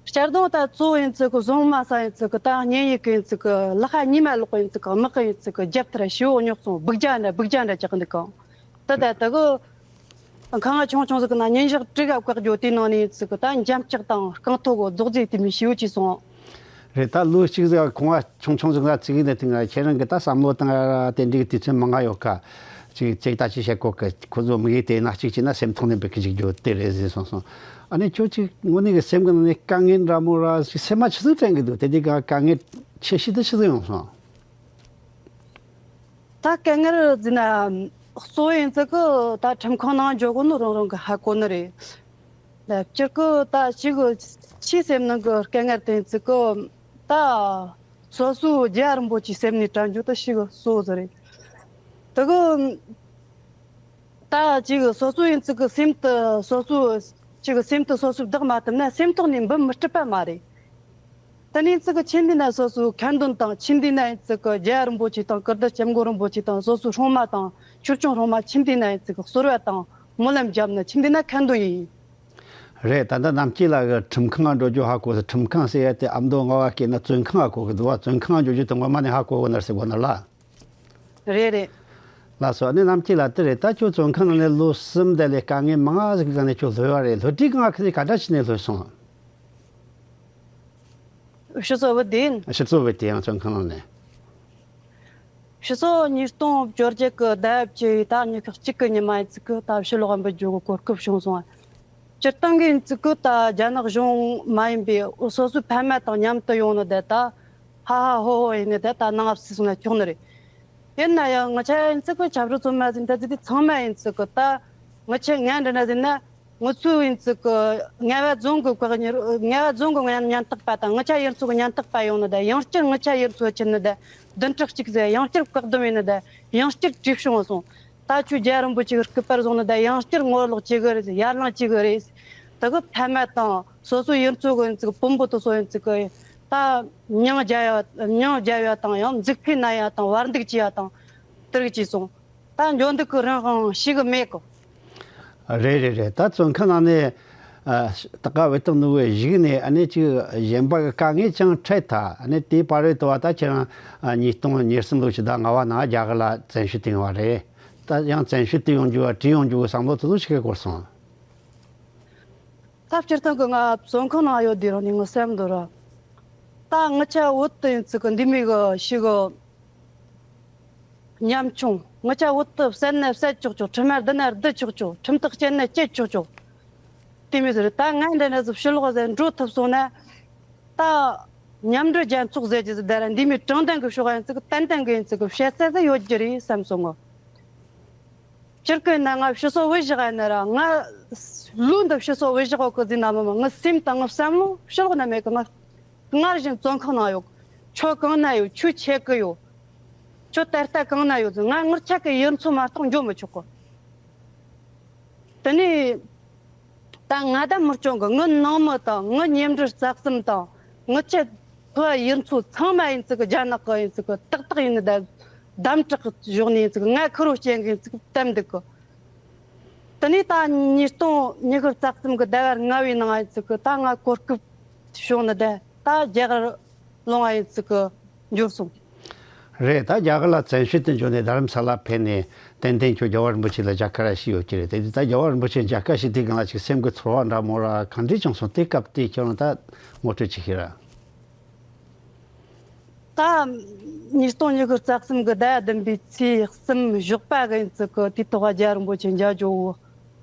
གཅར་རྡུང་ད་གཙོ་ཡིན་ཚིག་གི་བཟུང་མ་ས་ཡིན་ཚིག་གི་ད་གཉེན་ཡིག་གི་ཡིན་ཚིག་གི་ལག་ཁ་ཉི་མ་ལོག་ཡིན་ཚིག་གི་དམག་གི་ཡིན་ཚིག་གི་རྒྱབ་ཐེར་ཞི་བོ་རྙོག་སོང་སྦུག་རྒྱ་འདྲ་སྦུག་རྒྱ་འདྲ་ཅག་འདུག་གང་ད་ད་ད་གི་ཁང་ང་ཆུང་ཆུང་ཟིག་གི་ན་ཉིན་ཞག་དྲུག་ག་བཀག་རྒྱུ་དེའི་ནང་ནས་ཡིན་ཚིག་གི་ད་འཇམ་ལྕག་དང་རྐང་ཐོག་གི་རྫོགས་རྫས་དེ་མི་ཞི་བོ་ཅིག་སོང་། རེད། ད་ལོ་གཅིག་ཟིག་ཁང་ང་ཆུང་ཆུང་ཟིག་ན་ཚིག་གི་ནས་དེ་ང་ཁྱེད་རང་གི་ད་བསམ་བློ་བཏང་ཡ་དེ་འགྲིག་དུས་ཚོད་མང་ང་ཡོད་ཀ་ཅིག་ཅིག་ད་ཅི་བཤད་གོ་གི་ཁོ་ཚོ་མི་གི་དེ་ན་གཅིག་ཅིག་ན་སེམས་ཐོག་ནས་འབུད་གི་ཅིག་རྒྱུ་དེ་རེད་ཟེར་སོང་སོང་། ཨ་ནི་ཁྱོད་ཅིག་དངོས་གནས་གི་སེམས་གི་ནང་ནས་དཀའ་ངལ་འདྲ་མོ་ར་ཅིག་སེམས་མ་ཆི་ཟིག་དྲན་གི་འདུག་དེ་དུས་ཀ་དཀའ་ངལ་ཆེ་ཤོས་དེ་ཆི་ཟིག་ཡོང་སོང་། ད་དཀའ་ངལ་ཟེར་ན་གཙོ་བོ་ཡིན་ཚིག་གི་ད་ཁྲིམས་ཁང་ནང་འཇོག་གོ་ནི་རང་རང་གི་ཧ་གོ་ནི་རེད། ལ་སྤྱིར་གི་ད་ཞིག་གི་ཆེས་སེམས་ནང་གི་དཀའ་ངལ་དེ་ཡིན་ཚིག་གི་ད་སོ་སོའི་རྒྱལ་བ་རིན་པོ་ཆེའི་སེམས་ནས་དྲན་རྒྱུ་དེ་ཞིག་གི་གཙོ་བོ་ཟིག་རེད། དེ་གི་ད་ཅིག་སོ་སོ་ཡིན་ཚིག་གི་སེམས་དེ་སོ་སོ་ཅིག་སེམས་དེ་སོ་སོས་བདག་མ་ཐུབ་ན་སེམས་ཐོག་ནས་འབུད་མི་སྲིད་པ་མ་རེད། དེ་ནས་ཚིག་གི་ཆེ་འདི་ན་སོ་སོའི་ཁ་འདོན་དང་ཆེ་འདི་ན་ཡིན་ཚིག་གི་རྒྱལ་བ་རིན་པོ་ཆེ་དང་ཀིརྟི་སྐྱབས་མགོན་རིན་པོ་ཆེ་དང་སོ་སོའི་སྲུང་མ་དང་ཆོས་སྐྱོང་སྲུང་མ་ཆེ་འདི་ན་ཡིན་ཚིག་གི་གསོལ་བ་དང་སྨོན་ལམ་བརྒྱབ་ན་ཆེ་འདི་ན་ཁ་འདོན་ཡིན། རེད། ད་ལྟ་རྣམ་སྐྱིད་ལགས་ཀྱིས་ཁྲིམས་ཁང་ང་འགྲོ་རྒྱུ་ཧ་གོ་ཟེར། ཁྲིམས་ཁང་ཟེར་ཡ་དེ་ཨ་མདོ་རྔ་བ་སྐད་ན་བཙོན་ཁང་ང་གོ་གི་འདུག་བ། བཙོན་ཁང་ང་འགྲོ་རྒྱུ་དེ་ངོ་མ་ནས་ཧ་གོ་གི་ན་ཟེར་གོ་ན་ལ། རེད་རེད། ལགས་སོ། ཨ་ནི་རྣམ་སྐྱིད་ལགས་དེ་རེད། ད་ཁྱོད་བཙོན་ཁང་ནང་ནས་ལོ་གསུམ་དེ་ལས་དཀའ་ངལ་མང་ང་ཟིག་གི་སྒང་ནས་ཁྱོད་ལྷོད་པ་རེད། ལྷོད་དུས་གང་ང་ཁི་ཟིག་ག་འདྲ་བྱས་ནས་ལྷོད་སོང་། ཕྱི་སོ་བུད་དེ་ཡིན། ཕྱི་སོ་བུད་དེ་ཡང་བཙོན་ཁང་ནང་ནས། ཕྱི་སོ་ཉིས་སྟོང་བཅོ་བརྒྱད་གི་ཟླ་བཅུ་ཡི་ད་ཉི་ཤུ་གཅིག་གི་ཉི་མ་ཡིན་ཚིག་གི་ད་ཕྱི་ལོགས་འབུད་རྒྱུ་གི་གོ་སྐབས་བྱུང་སོང་། སྤྱིར་བཏང་གི་ཡིན་ཚིག་གི་ད་རྒྱ་ནག་གཞུང་མ་ཡིན་པའི་སོ་སོའི་ཕ་མ་དང་མཉམ་དུ་ཡོང་ནི་དེ་ད་ཧ་ཧ་ཧོ་ཧོ་ཡིན་ནི་དེ་ད་ནང་ང་བསུས་སོང་ན་ཆོག་ནི་རེད། ཡིན་ན་ཡང་ང་ཆ་ཡིན་ཚིག་གི་ཆབ་སྲིད་བཙོན་མ་ཟིན་ད་ཚིག་དེ་ཚང་མ་ཡིན་ཚིག་གི་ད་ང་ཆ་ངན་འདྲ་ན་ཟིན་ན། ང་ཚོ་ཡིན་ཚིག་གི་རྔ་བ་རྫོང་གི་བཀག་ཉར། རྔ་བ་རྫོང་གི་ཉམ་ཉམ་ཐག་པ་དང་ང་ཆ་ཡུལ་ཚོ་གི་ཉམ་ཐག་པ་ཡོང་ནི་དང་ཡང་བསྐྱར་ང་ཆ་ཡུལ་ཚོ་ཕྱིན་ནི་དང་བདུན་ཕྲག་གཅིག་ཟེར་ཡང་བསྐྱར་བཀག་སྡོམ་ཡིན་ནི་དང་ཡང་བསྐྱར་བྲོས་བྱུང་སོང་། ད་ཁྱོད་རྒྱལ་བ་རིན་པོ་ཆེ་གི་སྐུ་པར་བཟུང་ནི་དང་ཡང་བསྐྱར་ངོ་ལོག་བྱེད་གི་རེད། ཡར་ལངས་བྱེད་གི་རེད། ད་གི་ཕ་མ་དང་སོ་སོའི་ཡུལ་ཚོ་གི་ཡིན་ཚིག་བུ་འབུ་དེ་ཚོ་ཡིན་ཚིག་གི་ད་མྱིང་རྒྱལ་ཡ་མྱིང་རྒྱལ་ཡ་དང་ཡང་འཛུགས་སྐྲུན་གནང་ཡ་དང་བར་འདུག་བྱེད་ཡ་དང་དེ་རིགས་བྱས་སོང་། ད་འཇོན་འདུག་གི་རང་དབང་ཞིག་མེད་གི། རེད་རེད་རེད། ད་བཙོན་ཁང་ནང་ནས་ཨ་ད་ག་བའི་སྟེང་ནུ་བའི་གཞུག་ནས་ཨ་ནི་ཅིག་གཞན་པ་གི་དཀའ་ངལ་ཅང་འཕྲད་ཐལ། ཨ་ནི་དེའི་བར་རེད་དོ་བ་ད་ཁྱེད་རང་ཨ་ཉིས་སྟོང་ཉེར་གསུམ་ལོ་ཕྱི་ཟླ་ལྔ་བ་ནང་རྒྱ་གར་ལ་བཙན་བྱོལ་དུ་ཡོང་བ་རེད། ད་ཡང་བཙན་བྱོལ་དུ་ཡོང་རྒྱུ་བ་བྲོས་ཡོང་རྒྱུ་གི་བསམ་བློ་དེ་ཚོ་ཞིག་གི་སྐོར་སོང་། ད་སྤྱིར་བཏང་གི་ང་བཙོན་ཁང་ནང་ཡོད་དུས་རང་ནས་ངའི་སེམས་འདི་ར། ད་ང་ཆ་བོད་དུ་ཡིན་ཚིག་གི་འདི་མི་གི་ཞིག་གི་ཉམ་ཆུང་། ང་ཆ་བོད་དུ་བསད་ན་བསད་ཆོག་ཆོག་ཁྲིམས་མ་བསྡུ་ན་བསྡུ་ཆོག་ཆོག་ཁྲིམས་ཐག་བཅད་ན་བཅད་ཆོག་ཆོག་དེ་མི་ཟེར། ད་ང་འདྲ་འདྲ་ཟིག་ཕྱི་ལོགས་ཟེར་འགྲོ་ཐུབ་སོང་ན། ད་མཉམ་འབྲེལ་རྒྱལ་ཚོགས་ཟེར་གྱི་ཟིག་ད་ར་འདི་མི་དྲང་བདེན་གི་ཕྱོགས་ཡིན་ཚིག་གི་ཏན་ཏན་གི་ཡིན་ཚིག་གི་བཤད་ས་ཟིག་ཡོད་རྒྱུ་རེད་བསམ་སོང་ངོ་། སྤྱིར་བཀོད་ན་ང་ཕྱི་སོ་བུད་བཞག་ཡ་ན་ར་ང་ལུས་འདི་ཕྱི་སོ་བུད་བཞག་གོ་གི་ཟིན་ན་མི་མ་ངའི་སེམས་དང་ངའི་བསམ་བློ་ཕྱི་ལོགས་ན་མེད་གི། ང་སྔར་བཞིན་བཙོན་ཁང་ནང་ཡོད། ཁྱོད་གང་ན་ཡོད། ཁྱོད་ཆེ་གི་ཡོད། ཁྱོད་ད་ལྟ་གང་ན་ཡོད་ཟིན། ང་ངར་ཆ་གི་ཡུལ་ཚོ་མ་གཏོགས་འགྱོ་མི་ཆོག་གི། དེ་ནས་ད་ང་ད་མི་སྐྱོང་གི། ངའི་ནང་མི་དང་ངའི་ཉེ་འབྲེལ་རྩ་གསུམ་དང་ངའི་ཆེད་ཕོ་ཡུལ་ཚོ་ཚང་མ་ཡིན་ཚིག་གི་རྒྱ་ནག་གི་ཡིན་ཚིག་གི་ཏག་ཏག་ཡིན་ནི་ད་དམ་དྲག་གི་གཞོགས་ནས་ཡིན་ཚིག་གི་ང་ཁུར་བོ་སྐྱེན་གི་ཡིན་ཚིག་གི་བསྟན་འདུག་གི། དེ་ནས་ད་ཉིས་སྟོང་ཉི་ཤུ་རྩ་གསུམ་གི་ཟླ་བ་ལྔ་བའི་ནང་ཡིན་ཚིག་གི་ད་ང་གོ་སྐབས་བྱུང་ནི་ད་ད་རྒྱ་གར་ལོང་བ་ཡིན་ཚིག་གི་འབྱོར་སོང་། རེད། ད་རྒྱ་གར་ལ་བཙན་བྱོལ་དུ་འབྱོར་ནས་རྡ་རམ་ས་ལ་ཕེབས་ནས་ཏན་ཏན་ཁྱོད་རྒྱལ་བ་རིན་པོ་ཆེ་ལ་མཇལ་ཁ་ར་ཞུས་ཡོད་ཀྱི་རེད། དེ་དུས་ད་རྒྱལ་བ་རིན་པོ་ཆེ་མཇལ་ཁ་ཞུས་དུས་སྒང་ལ་ཅིག་སེམས་ཀྱི་ཚོར་བ་འདྲ་མོ་ར་གང་འདྲ་བྱུང་སོང་། དེ་སྐབས་དེ་ཁྱོད་རང་ད་ངོ་སྤྲོད་ཅིག་ཞུས་ར། ད་ཉིས་སྟོང་ཉི་ཤུ་རྩ་གསུམ་གི་ཟླ་བདུན་པའི་ཚེས་གསུམ་ཞོགས་པ་གི་ཡིན་ཚིག་གི་དུས་ཐོག་རྒྱལ་བ་རིན་པོ་ཆེ་མཇལ་རྒྱུ་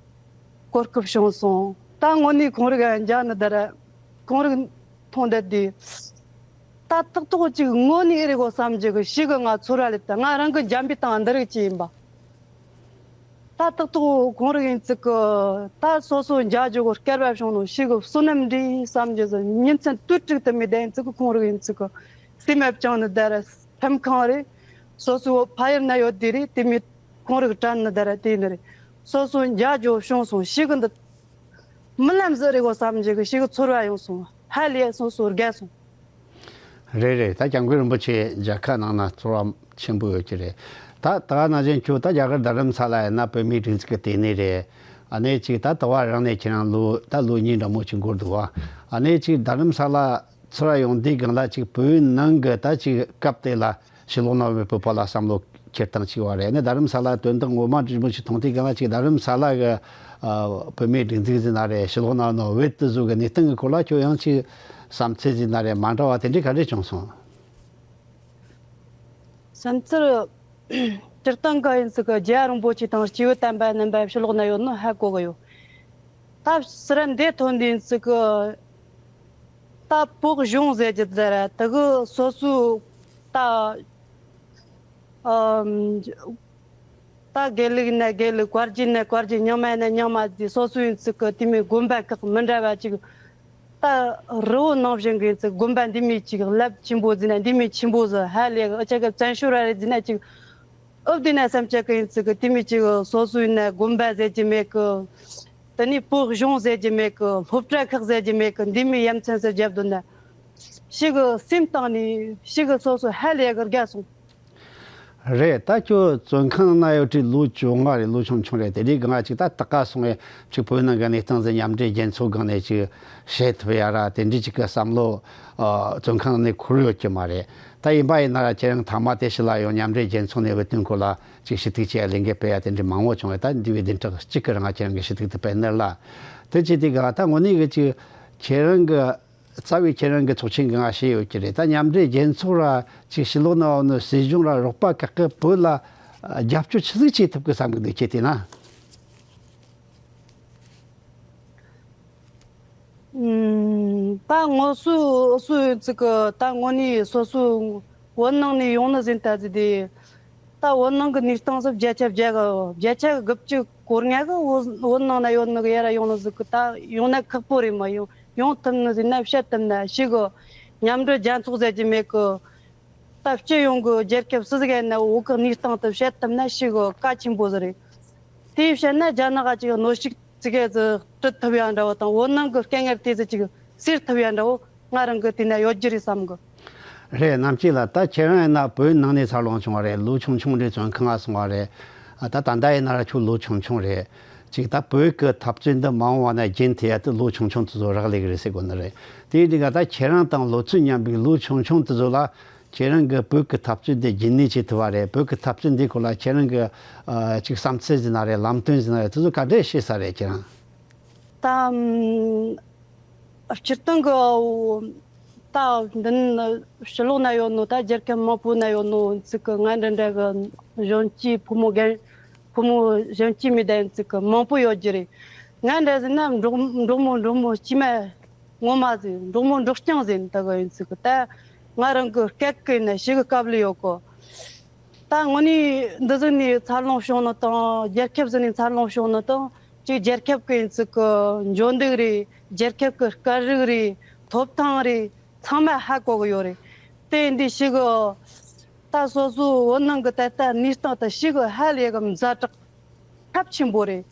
གོ་སྐབས་བྱུང་སོང་། ད་དངོས་གནས་ཁོང་རིག་མཇལ་ནི་ད་ར་ཁོང་རིག་མཐོང་བསྡད་དུས། ད་ཏག་ཏག་ཅིག་དངོས་གནས་རེད་གོ་བསམ་རྒྱུ་གི་ཞིག་གི་ང་ཚོར་བ་ལེབ་ད་ང་རང་གི་འཇམ་པའི་སྟེང་འདི་རིགས་ཅིག་ཡིན་པ། ད་ཏག་ཏག་ཁོང་རིག་ཡིན་ཚིག་གི་ད་སོ་སོ་མཇལ་རྒྱུ་གི་སྐལ་བ་བྱུང་ནོ་ཞིག་གི་བསོད་ནམས་འདྲ་བསམ་རྒྱུ་ཟིག་ཉིན་མཚན་དུས་དྲུག་ཏུ་མི་བསྡད་ཡིན་ཚིག་གི་ཁོང་རིག་ཡིན་ཚིག་གི་སེམས་མ་བཅངས་ནི་ད་ར་ཁྲིམས་ཁང་རེད། སོ་སོའི་ཕ་ཡུལ་ན་ཡོད་དེ་རེད། དེ་མི་ཁོང་རིག་དྲན་ནི་ད་ར་དེ་ནི་རེད། སོ་སོ་མཇལ་རྒྱུ་བྱུང་སོང་ཞིག་གི་འདི། རྨི་ལམ་ཟིག་རེད་གོ་བསམ་རྒྱུ་གི་ཞིག་ཚོར་བ་ཡོང་སོང་། ཧ་ལས་སོང་སོ་དགའ་སོང་། རེད་རེད། ད་སྐྱབས་མགོན་རིན་པོ་ཆེ་མཇལ་ཁ་གནང་ན་ཚོར་བ་ཆེན་པོ་ཡོད་ཀྱི་རེད། ད་ད་ག་ནང་བཞིན་ཁྱོད་ད་རྒྱ་གར་རྡ་རམ་ས་ལ་ཡིན་ན་བོད་མིའི་སྒྲིག་འཛུགས་ཀྱི་ལྟེ་གནས་རེད། ཨ་ནེ་ཅིག་ད་དུ་བ་རང་ནས་ཁྱེད་རང་ལོ་ད་ལོ་གཉིས་འདྲ་མོ་ཅིག་འགོར་འདུག་བ། ཨ་ནེ་ཅིག་རྡ་རམ་ས་ལ་ཚུར་ཡོང་དུས་སྒང་ལ་ཅིག་བོད་ནང་གི་ད་ཅིག་སྐབས་དེ་ལ་ཕྱི་ལོགས་ན་བའི་བོད་པ་ལ་བསམ་བློ་འཁྱེར་སྟངས་ཅིག་བ་རེད། ཨ་ནེ་རྡ་རམ་ས་ལ་དོན་དག་ངོ་མ་འདྲ་མོ་ཅིག་མཐོང་དུས་སྒང་ལ་ཅིག་རྡ་རམ་ས་ལ་གི་ཨ་བོད་མིའི་སྒྲིག་འཛུགས་ཟེར་ན་རེད། ཕྱི་ལོགས་ན་ནོ་བོད་དེ་ཚོ་གི་གནས་སྟངས་གི་སྐོར་ལ་ཁྱོད་ཡང་ཅིག་བསམ་ཚུལ་ཟེར་ན་རེད། མ་འདྲ་བ་དེ་འདྲའི་ག་འདྲས་བྱུང་སོང་། བསམ་ཚུལ། སྤྱིར་བཏང་གི་ཡིན་ཚུལ་གྱི་རྒྱལ་བ་རིན་པོ་ཆེ་དང་སྐྱེས་བུ་དམ་པ་རྣམ་པ་ཕྱི་ལོགས་ན་ཡོད་ནོ་ཧ་གོ་གི་ཡོད། ད་ཕྱིར་འདི་ཐོན་དུས་ཡིན་ཚུལ་གྱི་ད་བོད་གཞུང་ཟེར་གྱི་ཟེར་དེ་གི་སོ་སོའི་ད་ཨམ། ད་དགེ་ལུགས་ན་དགེ་ལུགས། བཀའ་བརྒྱུད་ན་བཀའ་བརྒྱུད། རྙིང་མ་ན་རྙིང་མ་ཟེར་སོ་སོ་ཡིན་ཚུལ་གྱི་དེ་མོ་དགོན་པ་ཁག་མི་འདྲ་བ་ཅིག་ད་རི་བོ་ནང་བཞིན་གྱི་ཡིན་ཚུལ་དགོན་པ་འདི་མོ་ཅིག་རླབས་ཆེན་པོ་ཟེར་ན་འདི་མོ་ཆེན་པོ་ཟིག་ཧ་ལས་གི། ཨ་ཅག་གི་བཙན་བྱོལ་བ་རེད་ཟེར་ན་ཅིག་ཨུབ་དེ་ན་བསམ་ཅག་གི་ཡིན་ཚུལ་གྱི་དེ་མོ་ཅིག་སོ་སོ་ཡིན་ན་དགོན་པ་ཟེར་གྱི་མེད་གི། དེ་ནས་བོད་གཞུང་ཟེར་གྱི་མེད་གི། སློབ་གྲྭ་ཁག་ཟེར་གྱི་མེད་གི། འདི་མོ་ཡ་མཚན་ཟིག་བརྒྱབ་འདུག་ན་ཞེ་གི་སེམས་གཏིང་ནས་ཞེ་གི་སོ་སོ་ཧ་ལས་གི་དགའ་སོང་། རེད། ད་ཁྱོད་བཙོན་ཁང་ན་ཡོད་དུས་ལོ་བཅོ་ལྔ་རེད། ལོ་ཆུང་ཆུང་རེད། དེ་རིང་སྒང་ཅིག་ད་ད་ག་སོང་བས་ཅིག་བོད་ནང་གི་གནས་སྟངས་ཟིག་མཉམ་འབྲེལ་རྒྱལ་ཚོགས་སྒང་ནས་ཅིག་བཤད་ཐུབ་ཡ་ར་དེ་འདྲའི་ཅིག་གི་བསམ་བློ་ཨ་བཙོན་ཁང་ནས་འཁོར་ཡོད་ཀྱི་མ་རེད། ད་ཡིན་པ་ཡིན་ན་ར་ཁྱེད་རང་ཐ་མ་དེ་ཕྱི་ལ་ཡོང་མཉམ་འབྲེལ་རྒྱལ་ཚོགས་ནས་བོད་དོན་སྐོར་ལ་ཅིག་ཞུ་གཏུག་བྱེད་ཡ་ལས་འགུལ་སྤེལ་ཡ་དེ་འདྲའི་མང་བོ་བྱུང་བས། ད་འདི་བའི་བདུན་ཕྲག་གཅིག་གི་རིང་ཁྱེད་རང་གི་ཞུ་གཏུག་དེ་སྤེལ་ནི་ལ། དེ་བྱས་དུས་སྒང་ད་དངོས་གནས་གི་ཅིག་ཁྱེད་རང་གི་རྩ་བའི་ཁྱེད་རང་གི་ཚོགས་ཆེན་གྱི་ང་ཞུས་ཡོད་ཀྱི་རེད། ད་མཉམ་འབྲེལ་རྒྱལ་ཚོགས་ར་ཅིག་ཕྱི་ལོགས་ན་འོ་ནི་སྲིད་གཞུང་ར་རོགས་པ་ཁག་གིས་བོད་ལ་རྒྱབ་སྐྱོར་ཆི་ཟིག་བྱེད་ཐུབ་གི་བསམ་གི་འདུག་ཁྱེད་བལྟས་ན། ཨུམ། ད་ངོ་སོ་སོའི་ཚིག་གི་ད་དངོས་གནས་སོ་སོའི་བོད་ནང་ནས་ཡོང་ནི་ཟིན་ད་ཟིན་དེ། ད་བོད་ནང་གི་གནས་སྟངས་སུ་བརྒྱ་ཆ་བརྒྱ་གི་བརྒྱ་ཆ་དགུ་བཅུ་གོ་ལྔ་གི་བོད་བོད་ནང་ན་ཡོད་ནི་གི་ཡ་ར་ཡོང་ནི་ཟིག་གི། ད་ཡོང་ན་ཁག་པོ་རེད། མ་ཡོང་ཡོང་ཐུབ་ནི་ཟིན་ན་བཤད་ཐུབ་ན་ཞེ་གི། མཉམ་འབྲེལ་རྒྱལ་ཚོགས་ཟེར་གྱི་མེད་གི། ད་སྤྱི་ཡོངས་ཀྱི་རྒྱལ་ཁབ་སུ་ཟིག་ཡིན་ན་བོད་ཀྱི་གནས་སྟངས་དེ་བཤད་ཐུབ་ན་ཞེ་གི་གལ་ཆེན་པོ་ཟིག་རེད། དེ་བཤད་ན་རྒྱ་ནག་ག་ཅིག་གནོན་ཤུགས་ཅིག་ག་ཟིག་སྤྲད་ཐུབ་ཡ་འདྲ་བོ་དང་བོད་ནང་གི་དཀའ་ངལ་དེ་ཟིག་ཅིག་སེལ་ཐུབ་ཡ་འདྲ་བོ་ང་རང་གི་དེ་ན་ཡོད་རྒྱུ་རེད་བསམ་གི། རེད། རྣམ་སྐྱིད་ལགས། ད་ཁྱེད་རང་ཡིན་ན་བོད་ནང་ནས་འཚར་ལོངས་བྱུང་བ་རེད། ལོ་ཆུང་ཆུང་རེད། བཙོན་ཁང་ང་སོང་བ་རེད། ཨ་ད་ད་ལྟ་ཡིན་ན་ར་ཁྱོད་ལོ་ཆུང་ཆུང་རེད། ཅིག་ད་བོད་ཀྱི་འཐབ་རྩོད་འདི་མ་འོངས་པ་ན་རྒྱུན་མཐུད་ཡ་དེ་ལོ་ཆུང་ཆུང་དེ་ཚོ་རག་ལས་གི་རེད་ཟེར་དགོས་ནི་རེད། དེའི་རིང་ག་ད་ཁྱེད་རང་དང་ལོ་ཚོད་མཉམ་པའི་ལོ་ཆུང་ཆུང་དེ་ཚོ་ལ་ཁྱེད་རང་གིས་བོད་ཀྱི་འཐབ་རྩོད་འདི་རྒྱུན་གནས་བྱེད་ཐུབ་པ་རེད། བོད་ཀྱི་འཐབ་རྩོད་འདིའི་སྐོར་ལ་ཁྱེད་རང་གི་ཨ་ཅིག་བསམ་ཚུལ་ཟེར་ན་རེད། ལམ་སྟོན་ཟེར་ན་རེད། དེ་ཚོ་ག་འདྲས་ཤེས་ས་རེད་ཁྱེད་རང་། ད་ཨམ་སྤྱིར་བཏང་གི་ད་འདི་ནི་ཕྱི་ལོགས་ན་ཡོད་ནོ་ད་རྒྱལ་ཁབ་མང་པོ་ན་ཡོད་ནོ་ཚིག་གི་ང་འདྲ་འདྲ་གི་གཞོན་སྐྱེས་ཕོ་མོ་རྒན་ཕོ་མོ་གཞོན་སྐྱེས་མི་ད་ཡིན་ཚིག་གི་མང་པོ་ཡོད་རྒྱུ་རེད། ང་འདྲ་ཟེར་ན་འབྲོག་འབྲོག་མོ་འབྲོག་མོ་སྐྱེས་མ། ངོ་མ་ཟིག་འབྲོག་མོ་འབྲོག་རྐྱང་ཟིག་ད་གི་ཡིན་ཚིག་གི། ད་ང་རང་གི་སྐད་གི་ན་ཞེ་གི་དཀའ་ལས་ཡོད་གི། ད་དངོས་གནས་འདི་ཟིག་ནས་འཚར་ལོངས་བྱུང་ནི་དང་རྒྱལ་ཁབ་ཟིག་ནས་འཚར་ལོངས་བྱུང་ནི་དང་ཅིག་རྒྱལ་ཁབ་གི་ཡིན་ཚིག་གི་འཇོན་སྡུག་རེད། རྒྱལ་ཁབ་གི་སྐད་རིགས་རེད། ཐོབ་ཐང་རེད། ཚང་མ་ཧ་གོ་གི་ཡོད་རེད། དེ་འདི་ཞེ་གི། ད་སོ་སོ་བོད་ནང་གི་ད་ལྟ་གནས་སྟངས་ད་ཞེ་གི་ཧ་ལས་གི་ཛ་དྲག་ཚབས་ཆེན་པོ་རེད།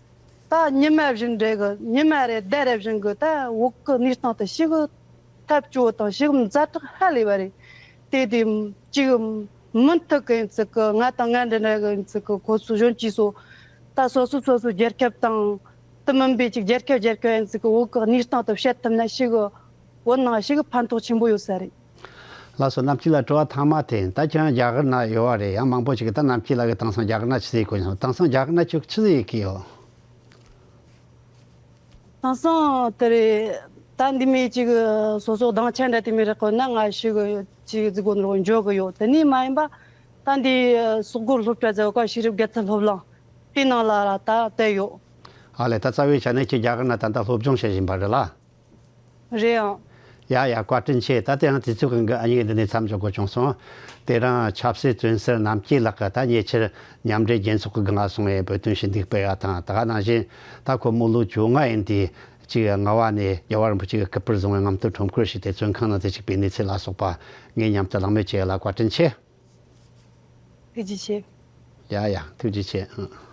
ད་ཉི་མ་བཞིན་འདྲ་གི་ཉི་མ་རེ་ཟླ་རེ་བཞིན་གི་ད་བོད་གི་གནས་སྟངས་ད་ཞེ་གི་ཐབས་སྐྱོ་དང་ཞེ་གི་ཛ་དྲག་ཧ་ལས་པ་རེད། དེ་དེ་ཅིག་མུ་མཐུད་གི་ཡིན་ཚིག་གི་ང་དང་ང་འདྲ་འདྲ་གི་ཡིན་ཚིག་གི་ཁོ་ཚོ་གཞོན་སྐྱེས་ཚོ་ད་སོ་སོ་སོ་སོའི་རྒྱལ་ཁབ་དང་དེ་མིན་པའི་ཅིག་རྒྱལ་ཁབ་རྒྱལ་ཁབ་ཡིན་ཚིག་གི་བོད་གི་གནས་སྟངས་ད་བཤད་ཐུབ་ན་ཞེ་གི་བོད་ནང་ཞེ་གི་ཕན་ཐོགས་ཆེན་པོ་ཡོད་ས་རེད། ལགས་སོ། རྣམ་སྐྱིད་ལགས། དྲི་བ་ཐ་མ་དེ་ཡིན། ད་ཁྱེད་རང་རྒྱ་གར་ན་ཡོད་བ་རེད། ཡང་མང་པོ་ཞིག་གིས་ད་རྣམ་སྐྱིད་ལགས་ཀྱིས་དེང་སང་རྒྱ་གར་ན་ཆི་ཟིག་གོ་སོང་། དེང་སང་རྒྱ་གར་ན་ཁྱོད་ཆི་ཟིག་ཡེད་གི་ཡོད། དེང་སང་དེ་རེད། ད་འདི་མོ་ཅིག་སོ་སོ་སྡིངས་ཆ་འདྲ་དེ་མོ་རེ་བསྐོར་ན་ང་ཞེ་གི་ཅིག་ཟིག་གོ་ནོར་འཇོག་གི་ཡོད། དེ་ནས་མ་ཡིན་པ་ད་འདི་སོག་པོའི་སློབ་གྲྭ་ཟེར་བ་ཤེས་རིག་རྒྱལ་ཚད་སློབ་གླིང་དེའི་ནང་ལ་ར་ད་བསྡད་ཡོད། ཨ་ལས། ད་རྩ་བའི་ཆ་ནས་ཁྱེད་རྒྱ་གར་ན་ད་ལྟ་སློབ་སྦྱོང་བྱེད་བཞིན་པ་རེད་ལ། རེད་ཨང་། ཡ་ཡ། བཀའ་དྲིན་ཆེ། ད་དེ་རིང་དུས་ཚོད་ཀྱི་འགན་ཨ་ནི་འདི་ནས་མཚམས་འཇོག་དགོས་བྱུང་སོང་། དེ་རིང་ཆབ་སྲིད་བཙོན་ཟུར་རྣམ་སྐྱིད་ལགས་ཀྱིས་ད་ཉེ་ཆར་མཉམ་འབྲེལ་རྒྱལ་ཚོགས་ཀྱི་སྒང་སོང་བའི་བོད་དོན་ཞུ་གཏུག་སྤེལ་བ་དང་། ད་ག་ནང་བཞིན་ད་ཁོ་མོ་ལོ་བཅོ་ལྔ་ཡིན་དུས་ཅིག་རྔ་བ་ནས་རྒྱལ་བ་རིན་པོ་ཆེ་གི་སྐུ་པར་བཟུང་བའི་རྔམ་སྟོན་ཁྲོམ་སྐོར་ཞུས་ཏེ་བཙོན་ཁང་ནང་དུ་ཅིག་པའི་གནས་ཚུལ་ལ་སོགས་པ་ངའི་མཉམ་དུ་གླེང་མོལ་བྱས་ལ་བཀའ་དྲིན་ཆེ། ཐུགས་རྗེ་ཆེ། ཡ་ཡ། ཐུགས་རྗེ་ཆེ། ཨང་།